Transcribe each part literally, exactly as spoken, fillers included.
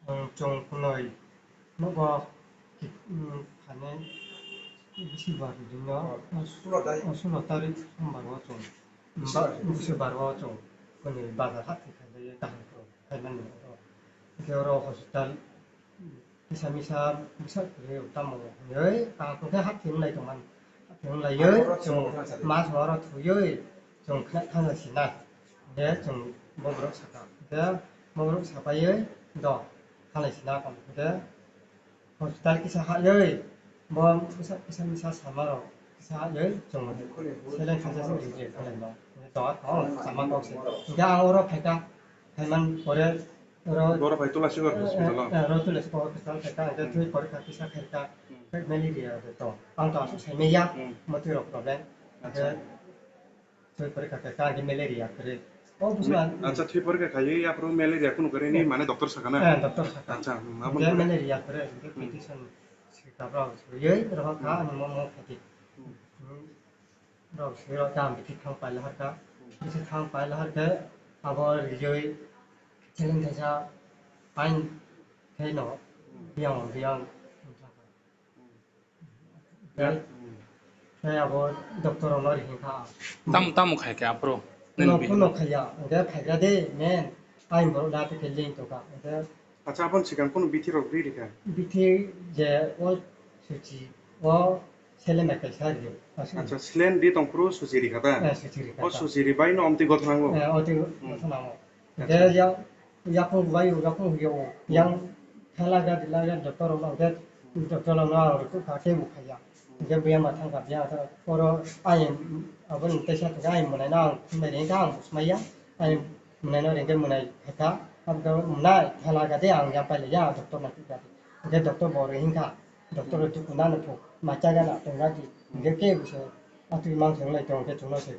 Chwng, chwng kunui nogo ki-, um, thani bisi bar rino, oh, sulo tarik. Oh, sulo tarik sombar o chwng. Bisi bar. Bisi bar o chwng kunui bazar hati khailai kaham khe khaimani oro. Hwnkhe oro hospital kisa misa bwsa kwrwi tamo hinwi kaham khe hati wnglai tongmani. Hati wnglaiwi chwng mas oro thwiwi chwng khna thangla sinai. Hwnkhe chwng boborok saka. Hwnkhe boborok sapaiwi do thanglai sina tong. Hwnkhe hospital kisa haiwi bo kisa, kisa misa samarok kisa haiwi chwng seleng khaisa se rijek khlaino. Hwnkhe doga thang sama kok se. Hwnkhe ang oro phaikha, phaiman pore oro, boro phai Tulasi Hospital o. Eh, eh, oro Tulasi Hospital phaikha, hwnkhe thwi porikha kisa khaikha. Hmm. Malaria de to. Ang to aswk saimanya, hmm, motwi rok problem. Acha. Hwnkhe thwi porikha khe kha hwnkhe malaria kwrwi. O buji ma-, acha, thwi porikha khaiwi aphuru malaria kunu kwrwi ni, eh, mane doctor sakha na? Eh, doctor sakha. Acha, hmm, abo hwnkhe malaria kwrwi, hwnkhe, hmm, petition swikha rok swiwi rohor kha, hmm, ani mo mo khaidi. Hmm. Hmm. Rok swi rok tam bithi thang paila harkha. Hmm. Bithi thang paila harkhe abo riwi seleng thaisa pain khe no, hmm, biyang biyang. Tei, tei abo doctor rokno ri hinkha. Tam, tamo khai khe aphuru? Kuno, nini kuno khaiya, hwnkhe phaikha de, men, ayang borok da tei khe link tongkha, hwnkhe. Acha, aboni swkang kunu bithi rok ri rikha? Bithi je o suchi, o selen bai kaisa ri. Acha, selen ri tongphuru suchi rikha da? Eh, suchi rikha. O suchi ri bai no omtwi gothanango? Eh, omtwi gothanango. Acha. Hwnkhe ya, yakung bai, yakung hwnkhe o, yang thela ga dila ga doctor rok no hwnkhe doctor rok no ang rwkha khe bo khaiya. Hwnkhe buya ma thangkha, buya oro ayang aboni teisa thwkhe ayang mwnai no ang thumbai ringkha, ang bo swmaiya. Ayang mwnai no ringkhe mwnai khaikha, aboni mwnai thela ga de ang yang pailaiya doctor no thwkha. Hwnkhe doctor bo ri hinkha, doctor rok tukuna no phuk, macha gana tongna di, hwnkhe kebo se atwi mang se wnglai tong khe chwngno se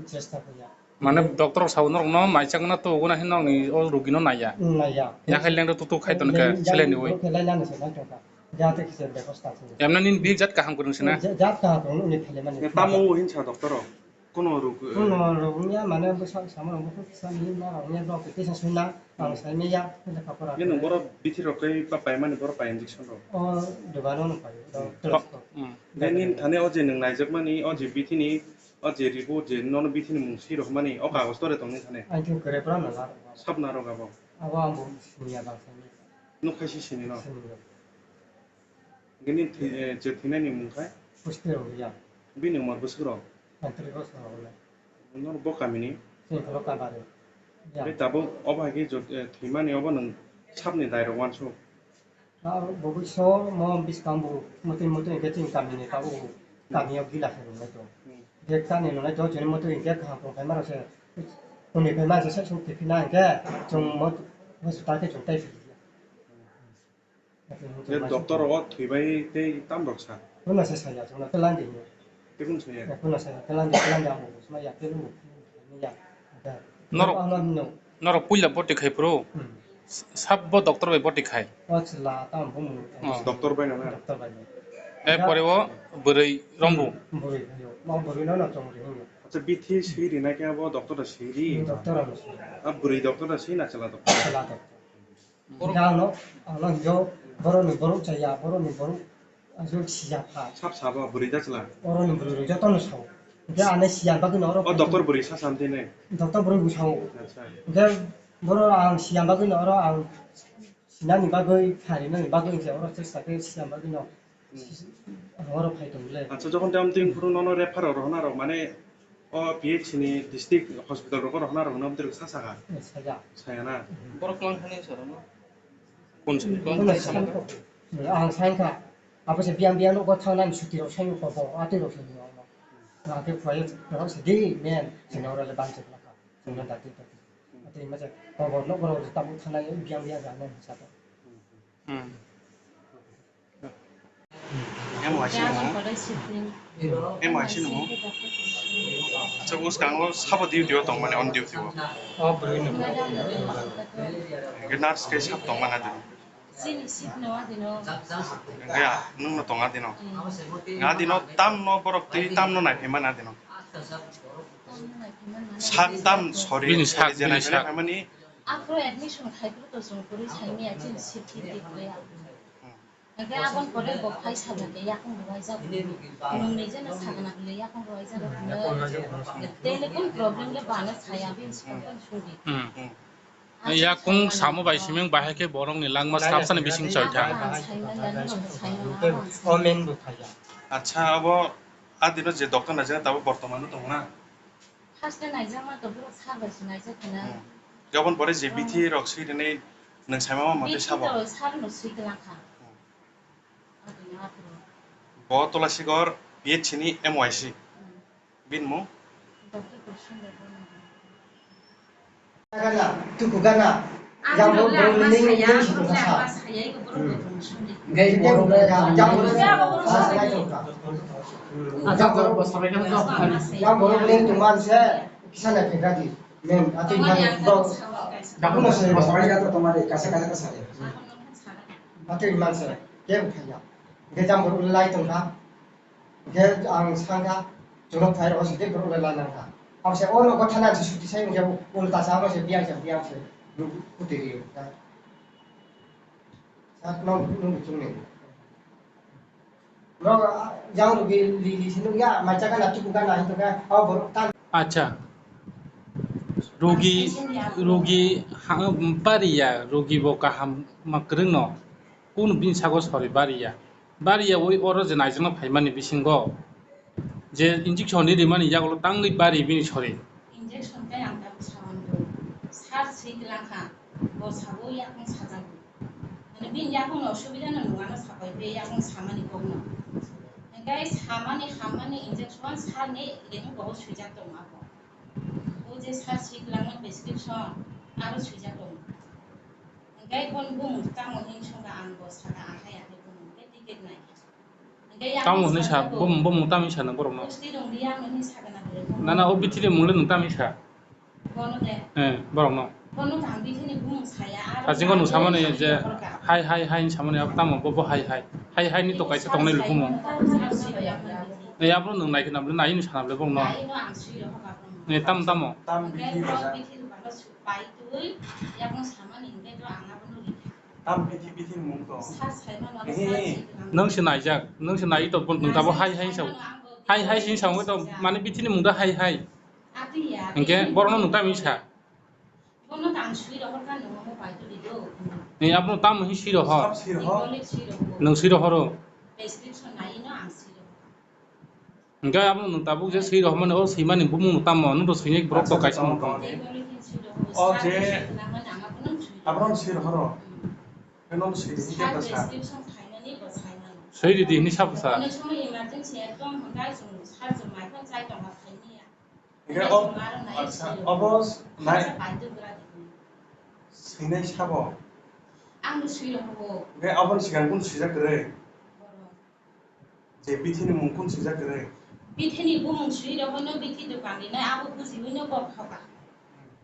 chesta khaiya. Mane doctor rok sao norokno mai chakna to, obo no hin nokni o rogino naiya. Hmm, naiya. Yakhai lengdo tutuk khai tono khe, leng-, seleni ui. Khe lainani se nai tongkha. Jate kisa bebosta se. Emna nini bihik jat kaham kwrwng sina? Ja-, jat kaham kwrwng uni khailaimani. Tamo hinsa doctor rok? Kono rog, eh, kono rog wngya, mane bwsa sama rok bwsa kisa ni ma rok wngya, rok kisa swina, ang sai manya, lekha pora. Nini borok bithi rok kai pa paimani borok pai injection rok? O dogano no pai, hmm, rok. Hmm. Nini thani o je nwng naijakmani, o je bithini, o je report je nono bithini mung swi rohmani, o kagoz tore tongni thani. Ang thung kre pora no la. Sab narok abo? Abo ang bo siniya bang sani. Nuk khai si sini no? Sini no. Gini thi-, eh, je thinani mung khai? Pusti rok ya. Bini umor bwswk rok? Pantri bosor rok le. Nor bo kamini? Sini khoro kabari. Ya. Tei tabuk obo hai khe jot-, eh, thwimani obo nwng sabni dairok uansuk? Ah, bo bwso mo bwskang bo motwi motwi hwnkhe chini kamini tabuk kamio gila khe rwnai to. Hmm. Hwnkhe chani rwnai to chini motwi hwnkhe kaham tong phaima rok se. Hwnwi phaima se sek suk kiphilna hwnkhe chwng mo hospital khe chwng tai philya. Hwnkhe doctor rogo thwibai tei tam rok sa? Hwnna se saya chwngno, "Twlang di," hino. Tei kunu saya? Eh, hwnna saya, "Twlang di, twlang di," amo bo sma ya, tei lumo ya. Norok, ano hino. Norok puila boti khai phuru? Hmm. Sab bo doctor bai boti khai? O chwla, tamo bumu. Oh. Doctor bai no na? Doctor bai no. Eh, pore o bwrwi rombu? Hmm, bwrwi, yo. Ma bwrwi no na chong ri hino. Acha, bithi swi rinai khe abo doctor da swi ri? Hmm, doctor ano swi. A bwrwi doctor da swi na chwla doctor? Chwla doctor. Hingke ano, ano hingke borokni borok chaya, borokni borok aswk siyapha. Sab sabo bwrwi da chwla? Oroni bwrwi rok jotono sao. Hingke ano siya bagwino oro. O doctor bwrwi sa sam tini? Doctor bwrwi bo sao. Acha. Hingke borok ang siya bagwino oro ang sinani bagwi, pharinani bagwi hingke oro chesta khe siya bagwino. Hmm. Ang oro phai tong le. Acha, jokhon tei amtwi phuru nono refer rok rohorna rok, mane, o P H C ni district hospital rogo rohorna rok no amtwi rok sa sakha? Eh, saya. Saya na? Hmm. Borok kwlwng thani sir no? Kun sir? Kwlwng thani sir no? Ang sankha. Abo se biyang biyang no gotha nani suti rok sai ko bo, atwi rok sai no. Ang ke phai rok se di men, sino ro le ban se lakha. Sino dati dati. Atwi ma se ko bo no ro tabuk thana biyang biyang ga nani sa to. Hmm. Em waisi nung. Em waisi nung. Acha, bwskango sabo duty o tongmani, on duty o. O bwrwi no. Hingke nurse khe sab tongmani adino. Hingke a, nwng no tong adino. Adino tam no borok twi tam no naiphaimani adino. Sak tam, sorry, bini sak, sorry, je bini naiphaimani. Aphuru admission khai phuru to chwng kwrwi saimaya chini safety twi kwrwi aphuru. Hwnkhe aboni pore bo phai sabla khe yakung rwai jak. Nwng nijeno sagna bwle yakung rwai jak. Tele kun problem le bana saya bini sikon kon suri. Hmm. Yakung samo bai siming bahai khe borokni langma srapsani bising choi thang. Omen bo phaiya. Acha, abo a dino je doctor naijak tabuk bortomano tongo na? First day naijakma to borok sar bai se naijak khna. Hmm. Gabon pore je bithi rok swi rinai nwng saima ma mate sabo. Bithi to sar no swi tlang kha. Hmm. Adini aphuru. Bo Tulasigor P H C ni M Y C. Hmm. Bini mung? Doctor Kursun Debbarma. Gana, tuku gana. Yang bo borok ning ning si tongsa. Gai borok yang borok yang borok ning tongman se kisa na phegra di. Men ati man bo. Dakuno se bo sabai gato tomari kasa kasa kasa de. Ati man se ke khaya. Gai jam borok lai tongkha. Hingke ang sangkha, chwlok phai rok se tei borok le lanang kha. Ang se oro gotha nang se suti sai hingke ulta sa oro se biyang se biyang se kuti rio. Sak nong nong chungni. Rok yang rugi li li sinung ya mai chaka na tuku gana hinto ka au borok tan. Acha. Rugi, rugi ha, bari ya, rugi bo kaham ma kwrwng no. Kunu bini sago sori bari ya. Bari ya oi oro je naijakna phaimani bisingo je injection ni rimani yagulo tangwi bari bini sori. Injection tei ang tabuk sawan do. Sar swi tlang kha. Bo sabo yakung sajago. Mane bini yakung no osubida no nungano sabai be yakung samani kok no. Hingke samani hammani injection sar ni reng bo swijak tongo abo. O je sar swi tlang prescription aro swijak tongo. Hingke bon bumung tamo hin songkha ang bo saka ahai ahai bumung ke ticket nai. Tamo hwnwi sa, bumung, bumung tamo hwnwi sa nang borokno? Nana, o bithini mungli nwng tamo hwnwi sa? Eh, borokno. Hachingko nwng samani je hai, hai, hai hwnwi samani abo tamo, bo, bo hai, hai. Hai, hai ni to kaisa tongnai lukhumo. Eh, abono nwng nai khna bwle, nai hwnwi sana bwle borokno. Eh, tamo, tamo. Tam bithi bithi ni mung tong. Nwng se naijak, nwng se nai to, nwng tabo hai hai sao. Hai hai sini sao to, mane bithi ni mung da hai hai. Hingke borokno nwng tamo hwnwi sa? Ni abono tamo hwnwi swi rohor. Nwng swi rohoro. Hingke abono nwng tabuk je swi rohormani, o swimani bumung no tamo, nwng to swinai borok to kaisa mung tong. O je abono swi rohoro. Khe nono swi di, hingke ta sa. Swi di di hwnwi sabo sa. Hingke o, acha, obo nai swinai sabo. Hingke aboni swkang kunu swijak kwrwi? Je bithi ni mung kunu swijak kwrwi? Bithi ni bumung swi rok no bithi dokan rinai abo bujiwi no bo thoka.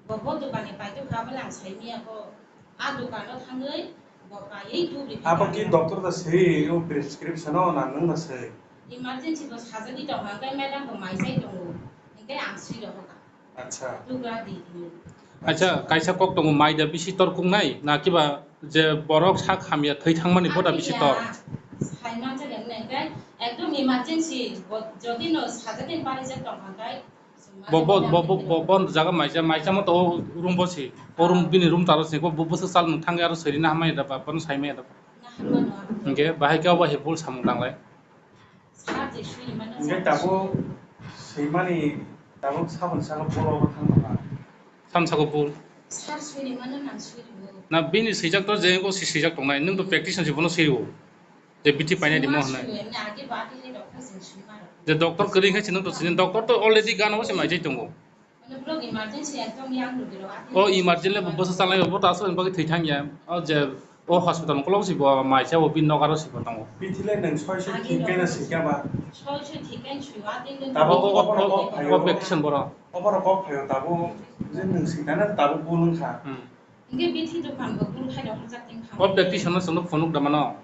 Bo, bo dokan ni paito kha bwle ang sai miya bo. A dokan o thangwi bo kaiwi tubri. Abo ki doctor da swi o prescription o na nwng da swi? Emergency bo sajagwi tongo, hwnkhe madam bo maisai tongo, hwnkhe ang swi rohor kha. Acha. Tugra di hwnwi. Acha, kaisa kok tongo, mai da bisi tor kungnai, na kiba je borok sak hamya thwi thangmani bo da bisi tor? Sai manjak hwnwi hwnkhe ekdom emergency, bo, jodi no sajagwi barijak tongkha hwnkhe, Bo, bo, bo, bo, bo, bo jaga maisa, maisa mo to o room bo si. O room, bini room taro si. Bo, bo, bwswk sal nwng thangwi aro swi rina hamya da ba, bono sai maya da ba. Hingke bahai khe obo hai bul samung tanglai. Hingke tabuk swimani tabuk saboni salo bul obo thang tongkha. Saboni salo bul. Na bini swijak to je wngkha si swijak tongnai. Nwng to practice no si bono swi rwo. Je bithi painai rimo hwnwi. Je doctor kwrwi khe chwng to sini, doctor to already gana o se maijai tongo. O emergency le bo bwsa chalai bo ta aswk bagwi thwi thang ya. O je o hospital ukolog si bo maisa bo bini nok aro si bo tongo. Bithi le nwng soi soi thik khe na sika ba. Soi soi thik khe sui wa tin din. Tabuk o, o, obo rok kok phaio. Obo rok kok phaio tabuk je nwng sika na tabuk bul wngkha. Hmm. Hingke bithi dokan bo bul khai rok jak tin kha. O practice no chwngno phunuk da mano.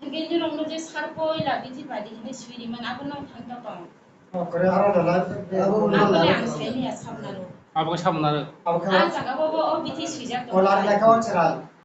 Hingke nirok no je sar poila bithi bai di hini sui ri man abo nang thang ta tong. O kore aro no lai. Abo no lai. Abo le ang sai ni ya sabna ro. Abo khe samung narwk. Abo khe ah, jaga bo, bo, o bithi swijak tongo. O lari lai khe o chwrai.